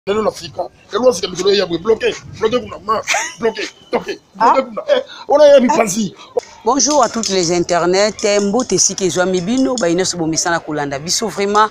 Lelo na sika lelo na sika mikolo ya boye bloqué bloqué kuna ma bloqué toke bloqué kuna eh ona ya mipanzi. Bonjour à toutes les internets, mbote esika ezwami bino baye nyonso bomesana kolanda biso vraiment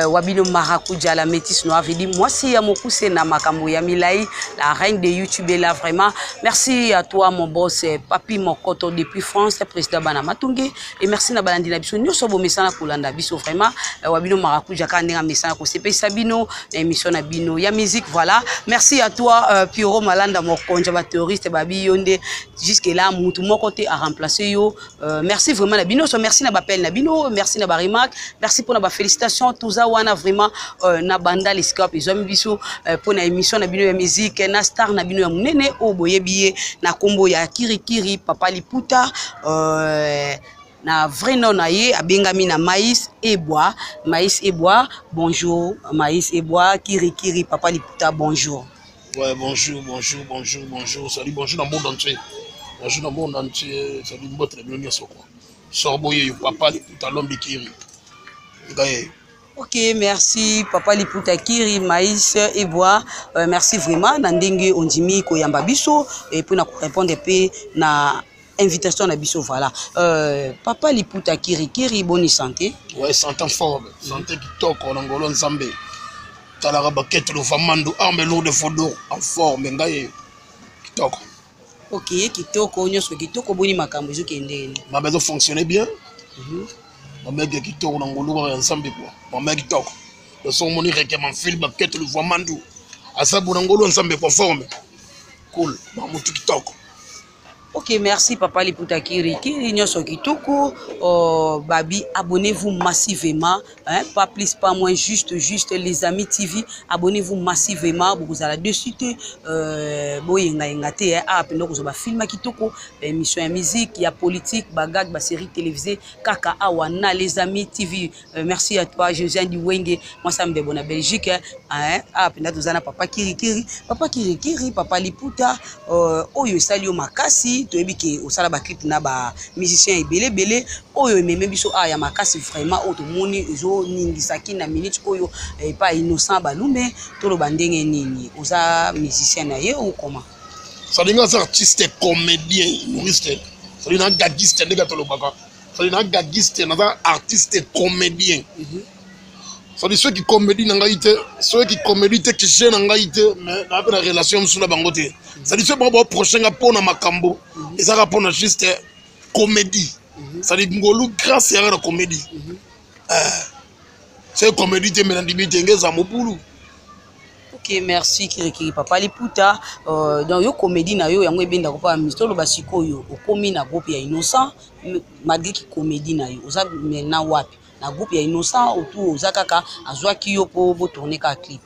wa bino marakuja la métisse noire veut dire mwasi ya mokuse na makambo ya milai, la reine de YouTube est là vraiment. Merci à toi mon boss Papi Mokoto depuis France, président Bana Matunge, et merci na balandi na biso nyonso bomesana kolanda biso vraiment wa bino marakuja ka ndenge amesana kosepelisa bino na émission na bino ya musique. Voilà, merci à toi Pierrot Malanda mokonzi ba terroriste babi yo nde jusque là mutu moko te a remplacer yo. Merci vraiment na bino so, merci na bapel na bino, merci na ba remarque, merci pour na ba félicitations toza wana vraiment na banda les scopes ezwami biso pour na émission na bino ya musique na star na bino ya munene oyo boyebi ye na kombo ya Kirikiri Papa Liputa, na vrai nom na ye abengami na Maïs Eboa. Maïs Eboa, bonjour Maïs Eboa, Kirikiri Papa Liputa, bonjour. Ouais, bonjour, bonjour, bonjour, bonjour. Salut, bonjour dans le monde entier. Bonjour dans le monde entier. Salut, mbote na bino nyonso quoi. Sorboye yo Papa Liputa, l'homme de Kiri. Ngaye. Ok, merci Papa Liputa Kiri, Maïs Eboa. Merci vraiment na ndenge ondimi koyamba biso et puis na répondre pe na invitation na biso. Voilà. Papa Liputa Kiri Kiri, bonne santé. Ouais, santé en forme, santé kitoko na ngolo Nzambe. Talaka bakete lo famando arme lourde fodo en forme ngai kitoko. Ok, kitoko nyonso kitoko, boni makambo ezokende nini? Mama ezo fonctionner bien. Mama eke kitoko na ngolo ya Nzambe quoi. Mama kitoko. Le son moni rekema film bakete lo famando. Asabu na ngolo Nzambe quoi forme. Cool, mamu kitoko. Ok, merci Papa Liputa Kiri Kiri, nyonso kitoko. Babi, abonnez-vous massivement, hein, pas plus, pas moins, juste, juste les amis TV, abonnez-vous massivement, vous allez de suite, boyenga yenga te, hein, ah, pendo ko ba film kitoko, émission ya musique, ya politique, ba gag, ba série télévisée, kaka awa na les amis TV. Merci à toi Josiane Diwenge, moi ça me bona Belgique, hein, ah, penda tozana Papa Kiri Kiri, Papa Kiri Kiri, Papa Liputa, oyo esali yo makasi, toyebi ke osala ba clip na ba musicien ebele ebele, oyo ememe biso a ya makasi vraiment, oyo tomoni ezoningisaki na minute oyo epa Innocent Balume, toloba ndenge nini oza musicien na ye ou comment? Salinga aza artiste comédien humoriste, salinga gagiste ndenge tolobaka, salinga gagiste naza artiste comédien. Sadi soki comédie na ngai te, soki comédie te ki jeu na ngai te, mais na pe na relation mosusu na bango te. Sadi soki bango baproche nga mpona makambo ezalaka mpona juste comédie. Sadi ngolu grâce yaka na comédie. Soki comédie te, mais nandimi te nge eza mobulu. Ok, merci Kirikiri Papa Liputa. Donc yo comédie na yo yango ebenda ko pa misto loba sikoyo okomi na groupe ya Innocent malgré ki comédie na yo oza maintenant wapi? Na groupe ya Innocent autour oza kaka azwaki yo po bo tourner ka clip.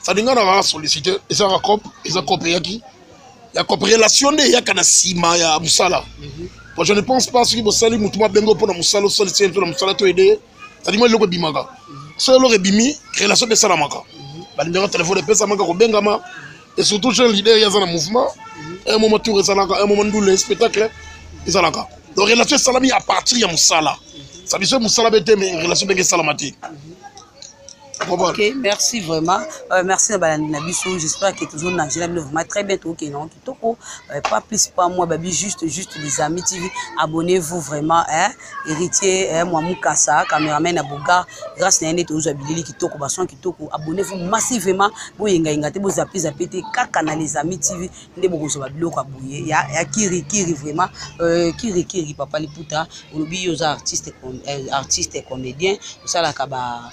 Ça dinga na solliciter eza ka cop, eza cop yaki. Ya cop relation nde yaka na sima ya musala. Bon, je ne pense pas ce qui bosali mutu ma bengo pona musala solliciter to na musala to aider. Ça dit moi loko bimaka. So loko bimi relation be sala maka. Ba numéro téléphone pesa maka ko bengama et surtout jeune leader yaza na mouvement. Un moment tour ezalaka, un moment ndule spectacle ezalaka. Donc relation salami à partir ya musala. Ça dit musala bete mais relation benge salamati. Ok, merci vraiment. Merci na balandi na biso. J'espère que toujours na Angela vraiment très bien ok non kitoko. Pas plus pas moi babi juste juste les amis TV. Abonnez-vous vraiment hein. Héritier hein, moi Mukasa cameraman na Boga grâce na yene tozo bilili kitoko ba son kitoko. Abonnez-vous massivement. Boyenga yenga te bo zapper zapper te kaka na les amis TV nde bokozwa ba biloko ya boye ya, ya Kiri Kiri vraiment. Kiri Kiri Papa Liputa olobi yo oza artiste artiste comédien osalaka ba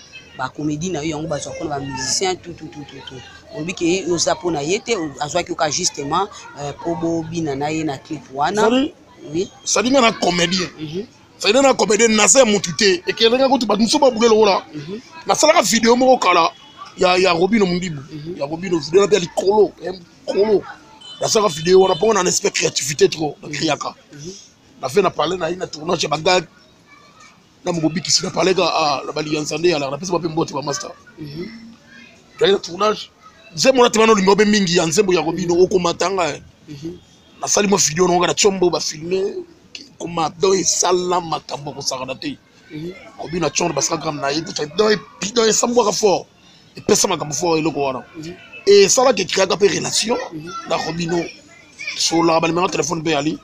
comédie na yo yango bazwa kona ba musicien tout tout tout tout tout. Olobi ke yo oza mpona ye te, azwaki oka justement po bobina na ye na clip wana. Salut. Oui. Salut nga na comédien. Salut na comédien na se mutu te. Ekelenge kutu bato mosusu babule lokola. Nasalaka video moko kala ya Robino Mundibu. Ya Robino video na pe ya likolo, ya likolo. Nasalaka video wana mpo na esprit créativité trop, na créaka. Na fait na parler na ye na tournage ya bagag. Na mobikisi na parler ka, ah, na bali ya Nzambe ya la, na pesa ba pe mbote ba master. Tozali na tournage. Nzembo na tema na olinga obe mingi ya nzembo ya Robino okomatanga. Nasali mwa video na na tshombo ba filmer koma donc esala makambo kosakana te. Robino na tshombo basala gramme na ye donc donc esambwaka fort. Epesa makambo fort eloko wana. Esalaka, ecréaka mpe relation na Robino. Sololaka banimero ya telefone mpe yali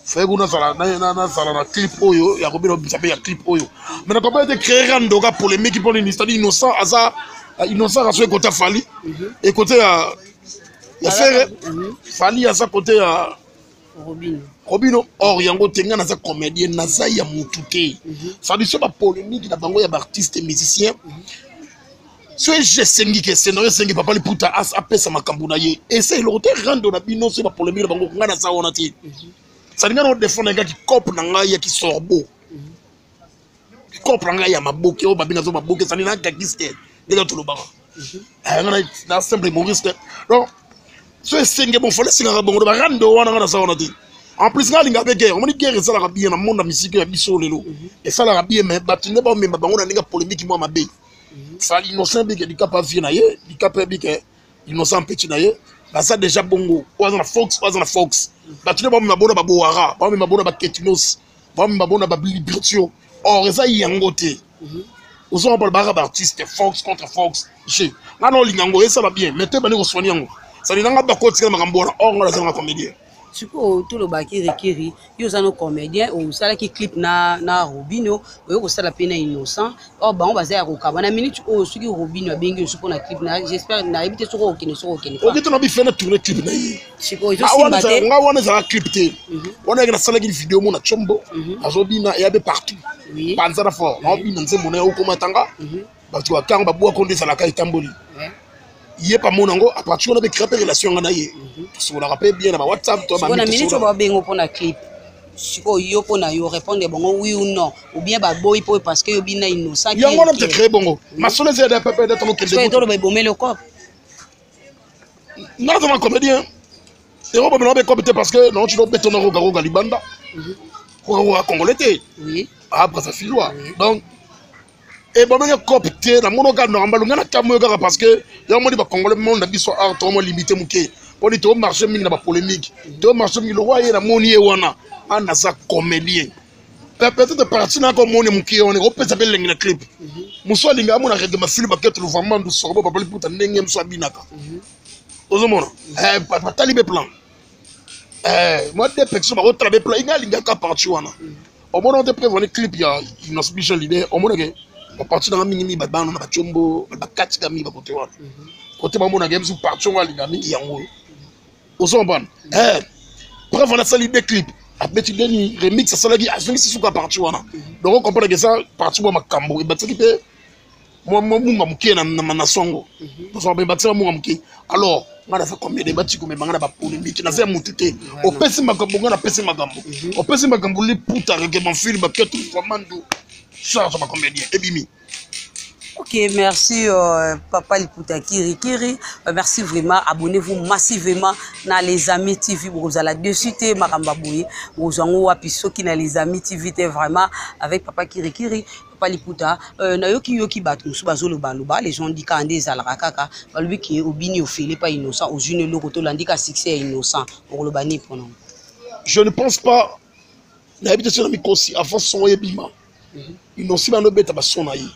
faye kuna nazala na clip oyo ya Robino, obimisa mpe ya clip oyo. Mais na comprendre ete créer randoka polémique mpo nini? C'est-à-dire Innocent aza Innocent azo ekota Fally, ekote ya Ferre, Fally aza kote ya Robino. Robino. Or yango te, ngai naza comédien, naza ya mutu te. C'est-à-dire so bapolémique na bango ya baartiste musicien, so esengi ke scénario esengi Papa Liputa apesa makambo na ye, esa eloko te. Rando na bino, so bapolémique na bango, ngai naza wana te. Sadi ngai na odefendre ngai kikope na ngai ya kisorbo, kikope na ngai ya maboke oyo babinga zo maboke. Sadi na gagiste ndenge tolobaka, ngai na simple humoriste. Donc so esenge, bon, fale esengaka bongo barando wana, ngai naza wana te. En plus ngai alingaka mpe guerre. Omoni, guerre esalaka bien na monde ya misike ya biso lelo, esalaka bien. Mais bato nde baomema bango na ndenge ya polémique mwa mabe. Sali Innocent bike likapa vie na ye, likapa bike Innocent mpeti na ye, baza déjà bongo. Oyo aza na Fox, oyo aza na Fox, bato nde baomema bona babowara, baomema bona baketinos, baomema bona babilibritio. Or eza yango te. Ozomona baka baartiste Fox contre Fox G, ngai na olinga yango esala bien, mais te bandi koswani yango. Sali nanga bakotikala makambo wana. Or ngai nazalanga comédien. Sikoyo toloba Kirikiri, yo oza no comédien, osalaki clip na Robino, oyo kosala mpe na Innocent. Or bango baza ya kokaba na minute oyo. Soki Robino abengi yo mpona clip na, j'espère, nayebi te soki okokende, soki okende. Oki te, na bifene tourne clip na ye. Sikoyo ezosimba te. Nga wana ezalaka clip te. Wana yaki nasalaki video mo na Tshombo, azobina eya be partout, panza na fort, naobina nzembo na ye okoma tanga bato bakango babwako nde ezalaka etamboli ye pamona yango. À partir wana mpe créa mpe relation nga na ye, tosololaka mpe bien na ba WhatsApp. To na minute oyo babengo mpona clip, sikoyo yo mpona yo répondre bango oui ou non, ou bien baboyi mpo parce que yo bina Innocent? Yango wana mpe créé bongo masolo eza ya pepe nde tokende. Toloba ebomeli okop. Nga nazala comédien, ero bomela mpe kope te, parce que nauti nobeta na rogaroga libanda, rogaroga congolais te, ah, Brazzaville. Donc ebomenge cope te. Namoni kaka normal, ngai nakamwi oyo kaka parce que yango moni bacongolais, monde na biso art tomo limité moke, mponi tomarche mingi na bapolémique, tomarche mingi lokwa ye. Namoni ye wana, a naza comédien, peut-être parti naka omoni moke wana ekopesa mpe elengi na clip. Mosu alinga amona règle mafili bakete luvambandu sorbo Papa Liputa ndenge mosu abinaka, ozomona batali be plan mwa de personne bakotala be plan. Inga alingaka parti wana, omona te prévoir clip ya Innocent Bichon leader, omonake baparti nanga mingi mingi babano na bacombo bakatika mingi bakote wana, kote bamonaka ye mosu parti yango alinga mingi yango oyo, ozomona preuve wana asali de clip, abeti deni remix, asalaki, azongisi suka parti wana. Donc ocomprendre ke eza parti mwa makambo ebatisaki mpe mwa munga moke na songo, ebakisaka munga moke. Alors ngai naza comédien, bati komema ngai na bapolémique, naza ya motu te. Opesi makambo, ngai napesi makambo, opesi makambo liputa reke mafili baketu famandu charge bacomédien ebimi. Ok, merci Papa Liputa Kiri Kiri. Merci vraiment. Abonnez-vous massivement dans Les Amis TV. Vous allez dessus te makamba boye. Vous en wapi soki na Les Amis TV te vraiment avec Papa Kiri Kiri. Papa Liputa, na yoki yoki bato musu bazolo baloba, les gens dit kande ezalaka kaka balobi ke obini ofele pa Innocent, ozwi eloko tolandi ka succès ya Innocent, okoloba nini mpona? Je ne pense pas. Nayebi te soki na mikosi. Avant son oyebima, Innocent bando obeta bason na ye.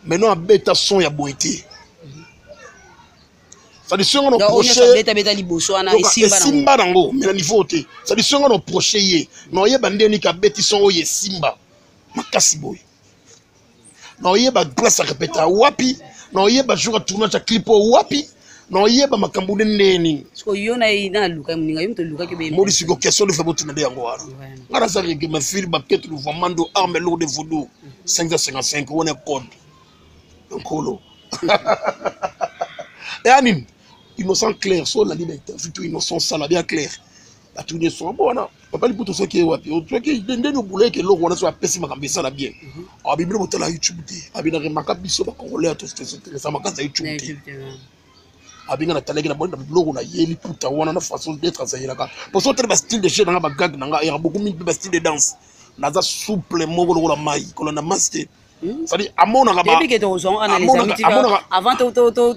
Maintenant abeta son ya boye te. C'est-à-dire soki nga na liboso wana. Esimba nango, mais na niveau te. C'est-à-dire soki nga na approche ye, na oyeba nde nini abeti son oyo esimba makasi boye, na oyeba place arepeta wapi, na oyeba jour ya tournage ya clip oyo wapi, na oyeba makambo nde ndenge nini. Yo na ye naluka moninga, yo moto olukaki. Moni siko question de fe botuna nde yango wana. Nga naza rege mafili bakete luvamando arme lourde vaudou 555 wana code nkolo eya nini. Innocent clair, so olandi ba interview to Innocent sala bien clair, bato nyonso bo wana Papa Liputa soki ye wapi, soki ndeni obulaki eloko wana, so apesi makambo esala bien. Abibino botala YouTube te, abina remaka biso bacongolais tosinteresa makasi ya YouTube te. Abinga natalaki na boni na biloko na ye liputa wana na façon d'être azayelaka, poso otala bastyle de jeu nanga, bagag nanga yaka beaucoup mingi, mpe bastyle de danse naza souple moko lokola mai kolanda masi te. C'est-à-dire amonaka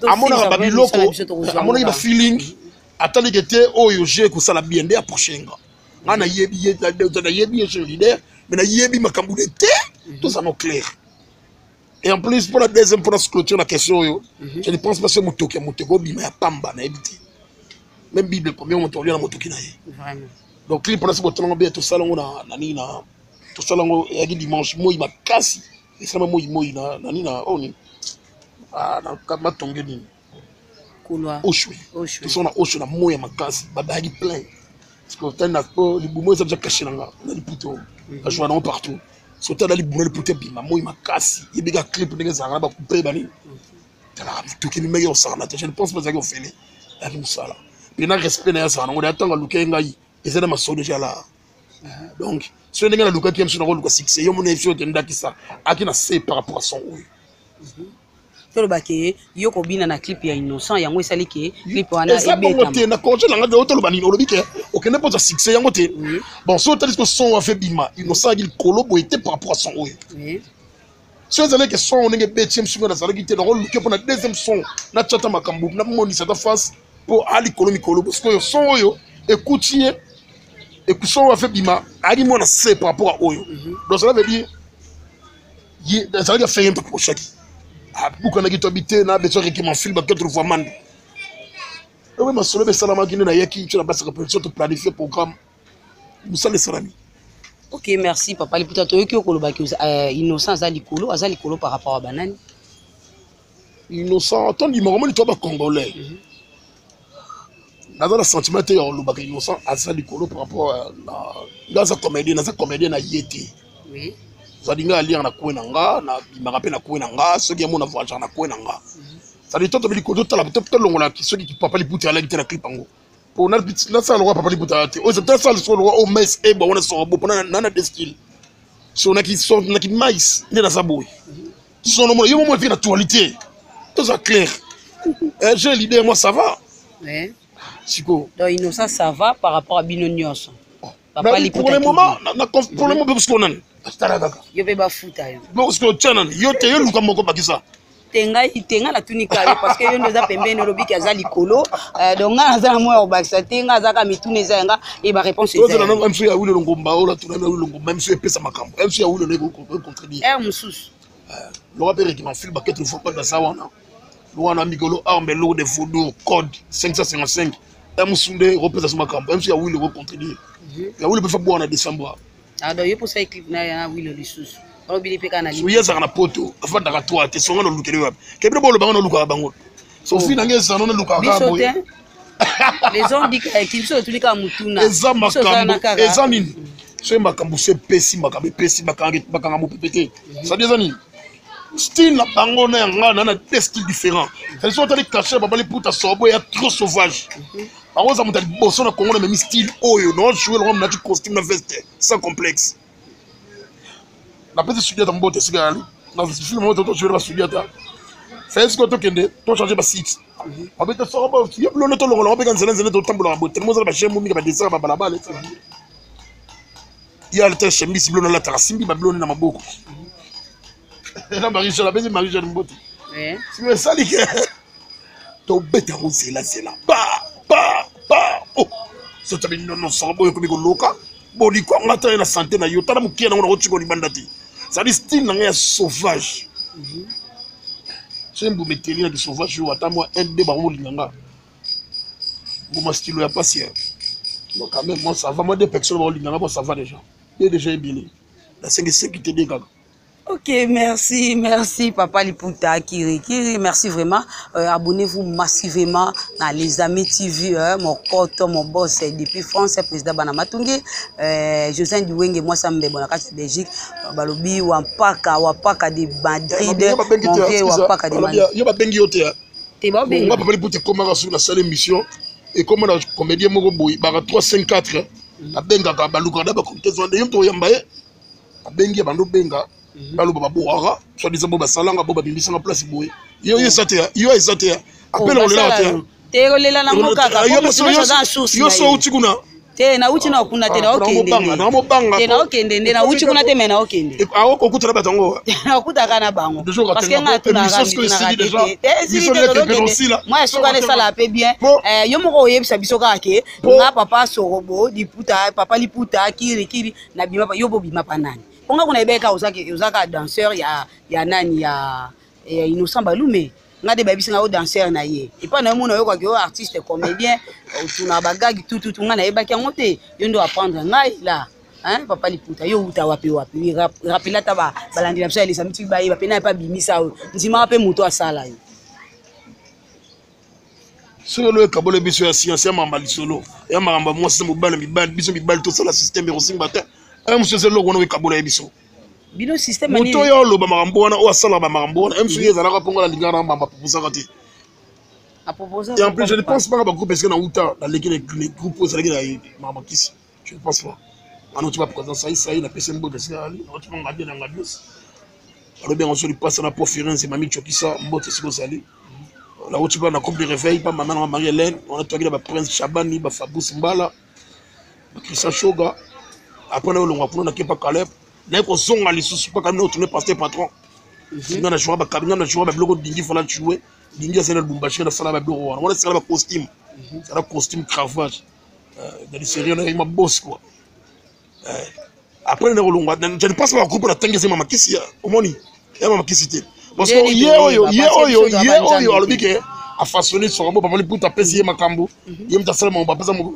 amonaka babiloko, amonaki bafeeling, ataliki te oyo je kosala bien nde approche nga. Nga nayebi ye, nayebi ye jeune leader, mais nayebi makambo ne te. Tozala no clair. Et en plus, pour la deuxième, pour la clôture la question oyo, je ne pense pas que motoki ya moto ekobima ya pamba, nayebi te. Même Bible, combien moto olia na motoki na ye. Vraiment. Donc clip wana soki botalango bien, tosala yango na nini, na tosala yango eyaki dimanche, moi makasi esalama, moi moi na nini, na oyo nini, na matonge nini. Couloir. Oshwe. Oshwe. Tosala na Oshwe na moi ya makasi, babayaki plein parce que otali na po libumu eza déjà caché na nga na liputo, najoua nango partout. So otala libumu na liputo ebima, moi makasi, yebika clip ndenge ezalaka na bacoupe banini, talaka mituki ebimaki kosakana te. Je ne pense pas ezalaki ofele, ezalaki mosala mpe na respect na ye azala nango. Ntango aluki ngai, eza na masolo déjà la. Donc soki ndenge nalukaki ye mosu, nakoluka succès yo mona ye biso te, ndakisa aki na se par rapport à son oyo. Toloba ke yo kobina na clip ya Innocent, yango esali ke clip wana Eza bongo te. ebetama. Na corriger nanga te. Otoloba nini? Olobi ke okende mpo ozwa succès yango te. Bon, soki otali siko son wa fe bima, Innocent aki likolo boye te par rapport à son oyo. So ezalaki ke son ndenge ebeti ye mosuku, nazalaki te, nakoluke mpo na deuxième son natiata makambo, namonisa ata face mpo alikolo mikolo. Sikoyo son oyo ekuti ye, son oyo afe bima ayaki mwana se par rapport à oyo. Donc cela veut dire ye ezalaki affaire ye mpe aprochaki, abukanaki to abi te na besoin rekema film baketre fois mando oyo masolo ebe esalamaki nde nayaki tio na basaka production, toplanifie programme, mosala esalami. Ok, merci papa Liputa. Toyoki yo kolobaki Innocent aza likolo, aza likolo par rapport à banani? Innocent, tondimaka moni to bacongolais, naza na sentiment te ya kolobaka Innocent aza likolo par rapport na nga. Aza comédien, naza comédien na ye te. Zali nga aliaka na kwe na nga, nabimaka mpe na kwe na nga, soki yango na voyageaka na kwe na nga. Zali to tobi likolo, totala, tolongola soki papa Liputa alaki te na clip yango po nasala lokwa papa Liputa ala te. Oyo nasala soko lokwa o mais eba wana soko bo mpona na de style so naki mais nde naza boye. Sono mona yo momo efi na actualité, toza clair. J'ai leader, moi ça va. Sikoyo Donc Innocent ça va par rapport à bino nyonso, papa Liputa? Pour le moment, pour le moment, parce que nani tala kaka. Yo mpe bafuta yo. Parce que otya nani yo te, yo luka moko bakisa. Te, ngai te, ngai natuni kaka parce que yo nde oza pembeni, olobiki aza likolo. Donc ngai naza na moya kobakisa te, ngai aza kaka mituna eza yanga e baréponse. Tozela na mso ya Wilo Ngomba oyo natuna na Wilo Ngomba, mso epesa makambo, mso ya Wilo ekontredire. Aire mosusu. Loka mpe rekima film baketre fo bato baza wana wana mikolo arme lourde vaudou code 555 ya mosu nde ekopesa so makambo, mso ya Wilo ekocontredire ya Wilo mpe fa bwana décembre. Ah, donc yo mposa clip na ya Wilo lisusu, olobili mpe kaka na So ye azalaka na poto, afandaka toi te, songa nolukeli wapi kebino bolobanga, nolukaka bango sofi nange ezano nolukaka kaka biso boye. Te, les gens dit que biso totuli kaka mutuna. Eza Biso oza na makambo kaka. Eza nini? So makambo so epesi, makambo epesi, bakanga mopepe te. C'est-à-dire eza nini? Style na bango na yanga na deux styles différents. C'est-à-dire so otali cachet babali puta sobo ya trop sauvage, bango oza moto ya liboso na Congo na memi style oyo na jouer longo nati costume na veste sans complexe. Napesi Sudiata mbote esika yali na film moko tojoue na Sudiata. C'est ce que tokende tochange basite babeta soko ye biloko tolongola ngo mpe nzela nzela totambolaka boye telemo ozala bachien momika badesaka babalabala ye alata chemise biloko nalataka simbi babiloko na maboko na Marie Jeanne, apesi Marie Jeanne mbote. Sikoyo esali ke tobeta yango nzela nzela pa pa pa o sotabi nono soko boyo ekomi koloka boliko yango ata ye na sante na yo tala mokie nango nakotika libanda te. Cestadi style na ngai ya sauvage, soki mbuma eteli na kisauvage oyo ata mwa 1 2 bango bolinga nga mbuma style ya pasi. Bon, quand même, moi ça va, moi deux personnes baolinga nga, bon, ça va déjà, deux déjà ebele, nasengi sécurité de kaka. Ok, merci, merci Papa Liputa Kiri Kiri, merci vraiment. Abonnez-vous massivement dans Les Amis TV, hein, mon cote, mon boss depuis France, président Bana Matungi, José Duwenge, moi ça me bon, la Belgique, Balobi, Wampaka, Wapaka de Madrid, mon vieux Wapaka de Madrid. Yo babengi yo te. Te babengi. Nga Papa Liputa ekomaka soki nasala émission, ekoma na comédien moko boye baka 3 5 4 babengaka balukaka na bacomité zwa nde yo moto oyamba ye, abengi ya bando benga baloba babwaka soit disant bo basalanga bo babimisanga place boye. Yo eza te, yo eza te, apela kolelaka te. Te, kolela nango kaka po moto nyonso aza na source Yo na so ye. outi kuna. Te, nauti na kuna te. Ah, Naokende. namobanga. Te, naokende nde nauti kuna te, me naokende. Akokutana bato yango. Nakutaka na bango Déjà, parce que nga émission sikoyo esili déjà. Esili Biso te. nde Tozokende. tokende Mwa ya suka na esala mpe bien. Yo moko oyebisa biso kaka ke nga papa Sorobo Liputa, papa Liputa Kirikiri, nabima yo bobima pa nani? Mpo nga kuna yebeka oza kaka danseur ya nani, ya Innocent Balume. Nga nde bayebisi nga o danseur na ye. Epai na yo mona oyokaki oyo artiste comédien, otuna bagagi tututu, nga nayebaki yango te. Yo nde apprendre ngai la. Hein, papa Liputa, yo uta wapi wapi? Rappela ata balandi na biso ya Lisa Miti bayeba pe na epa bimisa oyo. Ndima pe moto asala yo. Soki elo ekabole biso ya science ya makambo lisolo ya makambo ya mwasi na mobali, mibali biso mibali tosala système ekosimba te. Ayo mosusu eza eloko wana ekabola ye biso. Bino système moto oyo oloba makambo wana, oyo asalaka bamakambo wana, mosusu ye ezalaka mpongo nalingaka na makambo apropozaka te. Et en plus, je ne pense pas que bagroupe esika na uta naleki na groupe oyo ezalaki na makambo kisi. Je ne pense pas. Wana oti baprésent sai sai napesi mbote esika ali, oti bangabi na ngabios balobi yango so lipasa na po Firenze mami Chokisa, mbote esika ozali. Nauti mpa na groupe de réveil pa mama nanga Marie Hélène, wana toyaki na baprince Chabani, bafabrice Mbala, bachristien Shoga. Après na olongwa kuna, nake pa Caleb, naye kozonga lisusu mpa Caleb, na otourne pasteur patron. Nga na joua bakabi, nga na joua babiloko dingi fala tue dingi azali na Lubumbashi, nasala babiloko wana wana esala bacostume, ezala costume cravage dans le sérieux, na ma boss quoi. Après na kolongwa, je ne pense pas groupe na tangi ezema makisi ya omoni ya makisi te, parce que ye oyo ye oyo ye oyo alobi ke afaçonne soko papa Liputa apesi ye makambo, ye moto asala makambo apesa moko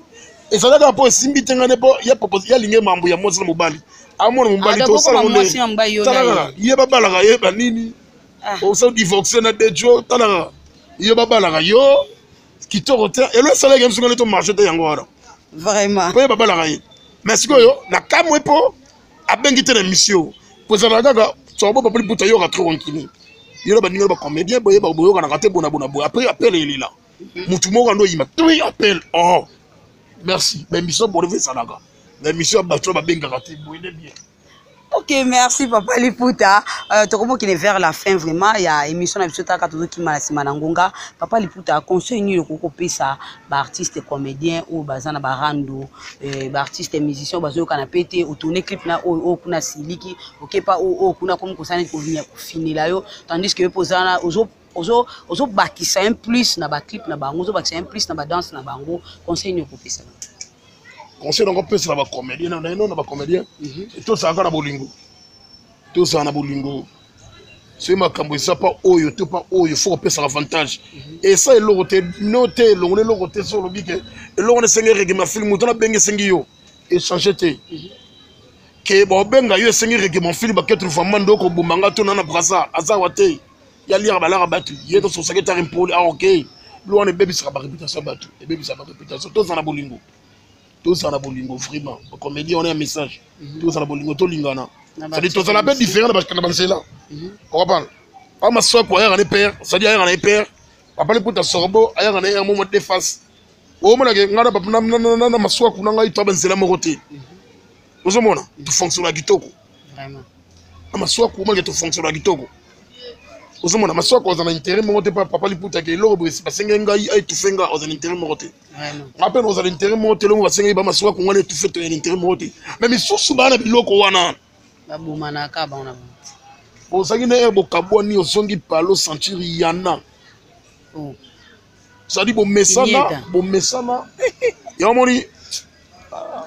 ezalaka mpo esimbi te. Ngane mpo ye propose, ye alingi mambo ya mwasi na mobali, amona mobali tosala ngo nde. Tala kaka ye babalaka ye banini, osa divorce na dejo. Tala kaka ye babalaka yo kitoko te, elo esalaki biso ngane to marché te, yango wana. Vraiment. Mpo ye babalaka ye, mais sikoyo na kamwe mpo abengi te na émission, po ezalaka kaka sobo papa Liputa yoka trop rancune, yo na baninga na bacomédien boyeba boyokanaka te, bona bona boye. Après appel elela motu moko ando oyima toi appel, oh merci. Baémission boleve ezalaka na émission ya bato oyo babengaka te boye nde bien. Ok, merci papa Liputa. Tokomokende vers la fin vraiment ya émission na biso, taka tozokima na nsima na ngonga. Papa Liputa, conseil nini okoki kopesa baartiste comédien oyo baza na barando, baartiste musicien oyo bazoyokana pe te? Otourne clip na oyo, oyo kuna siliki, okepa oyo, oyo kuna komi kosala neti kofinela yo, tandis que yo mpe oza ozobakisa un plus na baclip na bango, ozobakisa un plus na badanse na bango. Conseil nini okopesa bango? Conseil nango opesa na bacomédien na ino na bacomédien, tozalaka na bolingo, tozala na bolingo. Soki makambo eza pa oyo to pa oyo, fo kopesaka avantage. Esa eloko te no te, elongo na eloko te. So olobi ke eloko wana esengi règlement film, moto nabengi esengi yo échange te ke baobenga yo esengi règlement film, baketre vraiment nde okoboma nga to na na brasa aza wa te, ya liaka balaka bato ye tososaki etari mpoli. Ah ok, bilo wana ebebisaka baréputation ya bato, ebebisaka baréputation. Tozala na bolingo, tozala na bolingo vraiment. Bacomédien wana ya message, tozala bolingo, tolingana. C'est-à-dire tozala mpe différent na banzela, comprendre pa Maswako ayaka ne père, c'est-à-dire ayaka na ye père papa Liputa Sorbo ayaka na ye yango mo déface. Omonake ngai na Maswaku na ngai to banzela moko te, ozomona tofonctionna kitoko na Maswaku. Omonake tofonctionna kitoko, ozomona Maswaku aza na intérêt moko te. Papa Liputa ke eloko boye basenge ngai aétouffe nga, aza na intérêt moko te. Nga mpe naozala intérêt moko te. Eloko basengeli baMaswaku ngai na étouffe, toya na intérêt moko te. Mais misusu baa na biloko wana. Babomanaka bango na bango. Ozalaki na ye bokabwani, ozongi palo sentir yana. C'est-à-dire bomesana, bomesana yango. Moni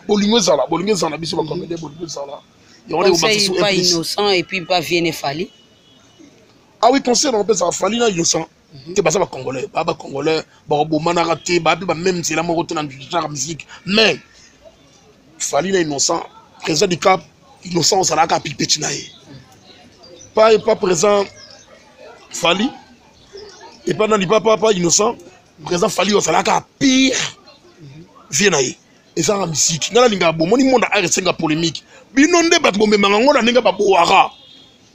bolingo ezala, bolingo ezala na biso bacomédien, bolingo ezala. Yango nde pas Innocent et puis pas viene Fali. Ah oui, conseil na opesaka Fali na Innocent te, baza bacongolais, baa bacongolais, bakobomanaka te, baa mpe bameme nzela moko te na genre musique. Mais Fali na Innocent, président du Cap Innocent ozalaka pipeti na ye, pas présent Fali epa nani, pas Innocent. Président Fali ozalaka pire vie na ye, ezalaka misiki. Ngai nalingaka bomoni monde art esenga polémique. Bino nde bato bomemaka ngo na ndenge babowaka,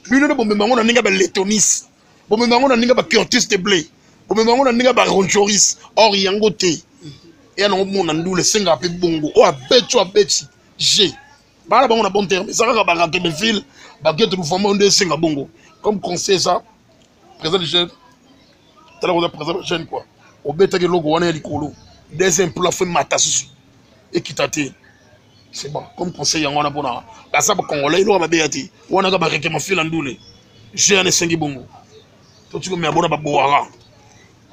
bino nde bomemaka ngo na ndenge baletonis, bomemaka ngo na ndenge bacurtis de blé, bomemaka ngo na ndenge baronjoris. Or yango te, eya nango mona ndula esengaka mpe bongo. Oyo abeti, oyo abeti g bala bango na bon terme, eza kaka barakebefile bakete lufama nde esenga bongo. Comme conseil eza président du jeune, tala koza président jeune quoi, obetaki eloko wana ya likolo, deuxième plan fo emata susu, ekita te. C'est bon comme conseil yango wana mpona baza bacongolais. Eloko mabe ya te wana kaka barekema fila ndule jeune esengi bongo, totikomea bona babowaka.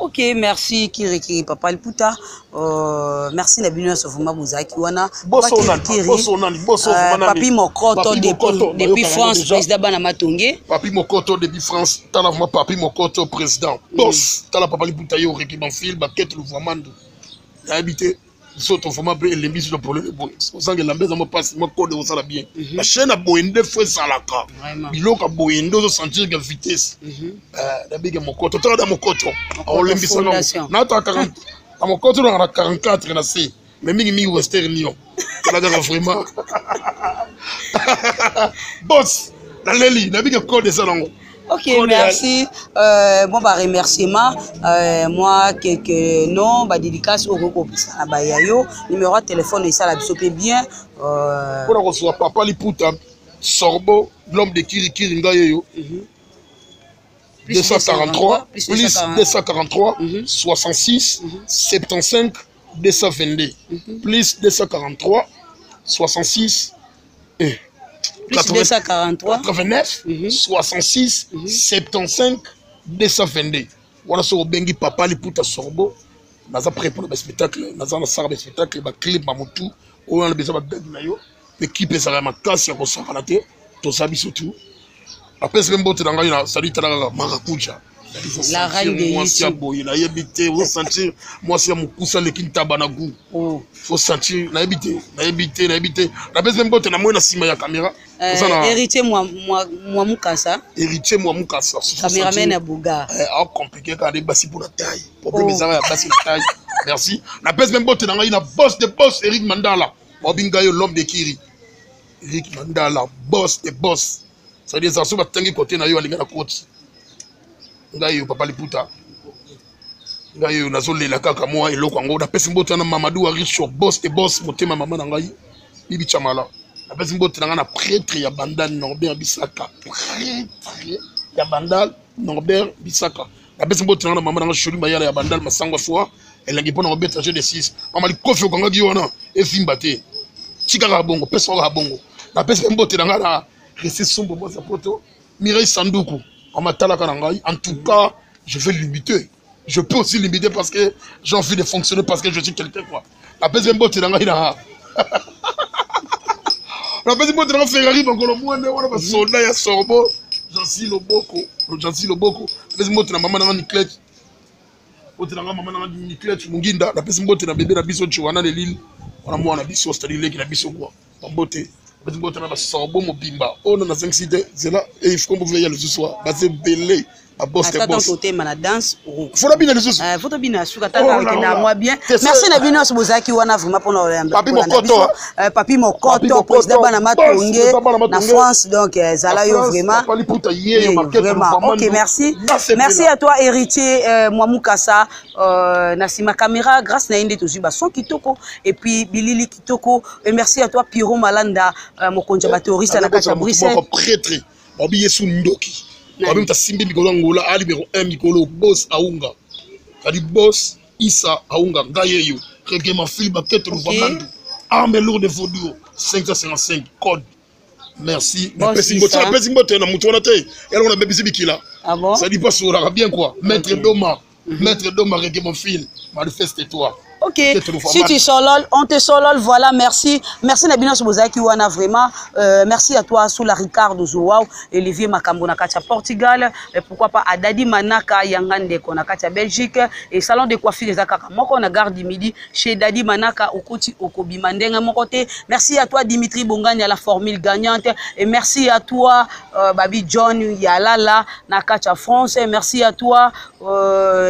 Ok, merci Kirikiri Papa Liputa. Merci na bino nyonso vraiment bozalaki wana. Boso nani? Boso nani? Boso vraiment nani? Papi Mokoto depuis France, président bana Matonge. Papi Mokoto depuis France, tala vraiment Papi Mokoto président. Boss, tala Papa Liputa yo Ricky Banfil, Bakete Luvamando. Nayebi te nzoto vraiment mpe elembi biso na problème boye ozanga elamba eza mwa mpasi mwa kode osala bien bachaine ya boye nde fo ezalaka biloko ya boye nde ozosentir ke vitesse nabike mokoto tala da mokoto aolembisanga nataka na mokoto nanga na 44 na se mais mingimingi western union tala kaka vraiment boss naleli nabike kode eza nango. Ok, merci. Bon, bah, remerciement. Moi, quelques noms, bah, dédicace au Roko na Bayayo. Numéro de téléphone, et ça, la biso bien. Pour recevoir Papa Liputa, Sorbo, l'homme de Kiri Kiri Ngayeyo. 243, plus 243, 66, 75, 222. Plus 243, 66, et plus 243 89 66 75 222. Wana soki obengi Papa Liputa Sorbo, naza prêt mpona baspectacle, naza nasala baspectacle, baclip, bamotu oyo wana beza bagage na yo. Ekipe ezalaka makasi ya kosakana te, toza biso tu. Apesi mpe mbote na ngai na sali, tala kaka Marakuja. La reine de mwasi ya YouTube. Boye nayebi te, osentir mwasi ya mokusa aleki ntaba na gu. Oh. Faut sentir, nayebi te, nayebi te, nayebi te. Napesi mpe mbote na moi na nsima ya caméra. Oza na Héritier Mwa Mukasa. Héritier Mwa Mukasa. Caméraman ya Bouga. Acompliqué kaka nde basi mpona taille, problème Oh. ezaka ya basi na taille. Merci, napesi mpe mbote na ngai na boss de boss Eric Mandala, babinga yo l'homme de Kiri. Eric Mandala, boss de boss, c'est-à-dire eza so batangi kote na yo alinga na koti ngai yo Papa Liputa, ngai oyo nazolela kaka mwa eloko yango. Napesi mbote na Mamadou Aricho, boss de boss, motema mama na ngai Bibi Chamala. Napesi mbote na ngai na prêtre ya Bandal Norbert Bisaka, prêtre ya Bandal Norbert Bisaka. Napesi mbote na ngai na mama na ngai Sholi Mayala ya Bandal Masango Foire elengi mpona kobeta jeu de 6. Mama likofi okangaki wana efimba te, tika kaka bongo, pesa kaka bongo. Napesi mpe mbote na ngai na Resi Sumbo Mwasa Poto, Mireille Sanduku, mama talaka na ngai. En tout cas, je vais limiter, je peux aussi limiter parce que j'ai envie de fonctionner, parce que je suis quelqu'un quoi. Napesi mpe mbote na ngai na napesi mbote na ngai Ferrari makolo mwene wana, basoldat ya Sorbo, Jansi Loboko, Jansi Loboko. Napesi mbote na mama na ngai Niclete, mbote na ngai mama na ngai Niclete Munginda. Napesi mbote na bebe na biso Joana Lelile wana, mwana na biso, c'est-à-dire leki na biso quoi. Bambote, napesi mbote na basorbo mobimba oyo nazangisi te nzela eifkombo veya lisusu wa baza ebele, baboss te Ata boss. tant totema na danse. Fona bina lisusu. Faut tobina suka. Oh Tata là okenda là. mwa bien. Merci na bino nyonso bozalaki wana vraiment mpona Papi kolanda Mokoto, biso. hein. Papi Papi Mokoto, Mokoto, président bana boss, Matonge président Bana na Matonge. France, donc zala yo vraiment. Papa Liputa ye yo Oui, market. vraiment. Ok, merci. Merci à toi, héritier Mwamukasa, na nsima caméra, grâce na ye nde tozwi bason kitoko et puis bilili kitoko. Et merci à toi, Piro Malanda, mokonzi ya baterroriste na kati ya Bruxelles. Prêtre babi Yesu ndoki. Nani? Babi moto asimbi mikolo ya Ngola a numéro 1 mikolo boss aunga kadi boss Isa aunga ngai yeyo rege mafili bakete luvamandu arme lourde vaudou 555 code. Merci. Boss Napesi mbote. Issa. Napesi mbote na moto wana te eloko nabebisi bikila. Ah bon? Ça dit pas sololaka bien quoi, maître Doma, maître Doma, rege mofile, manifeste toi. Ok, Peut-être nous si formons. tu solol, on te solol, voilà, merci. Merci Nabino Bozaki wana, vraiment. Merci à toi, Soula Ricardo Zouaou, Olivier Makambo na kati ya Portugal, et pourquoi pas à Dadi Manaka, Yangande na kati ya Belgique, et salon de coiffure eza kaka moko na gare du Midi, chez Dadi Manaka, okoti okobima ndenge moko te. Merci à toi, Dimitri Bongani, à la formule gagnante, et merci à toi, Babi John Yalala, na kati ya France, et merci à toi,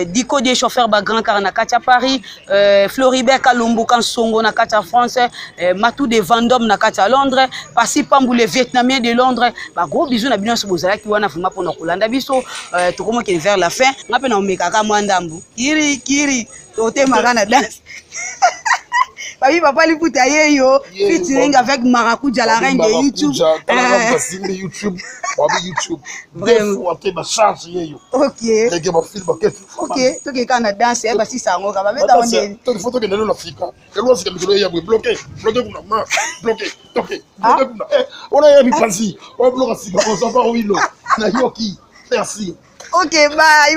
Dico des chauffeurs ba grand car na kati ya Paris, Floribert Kalumbu Kansongo na kati ya France, Matou de Vendôme na kati ya Londres, Passi Pambou les Vietnamiens de Londres, ba gros bisous na bino nyonso bozalaki wana vraiment pona kolanda biso, tokomokende vers la fin. Nga pe na omekaka mwa ndambu. Kiri kiri totemaka na danse. Babi Papa Liputa ye yo Ye yo, featuring Babi. avec Marakuja, la reine de YouTube. Marakuja, tala basimbi YouTube, babi YouTube deux Vraiment. fois te bacharge ye yo. Ok. Rege mafili bakete. Ok, tokeka na danse, basisa yango kaka babeta yango ndeni. Fo tokende lelo Afrika, elo Afrika mikolo eya boye, bloqué bloqué kuna ma bloqué toke bloqué kuna. Eh, wana ya mipanzi oya bloka sika ozapa oilo nayoki. Merci. Ok, bye bye.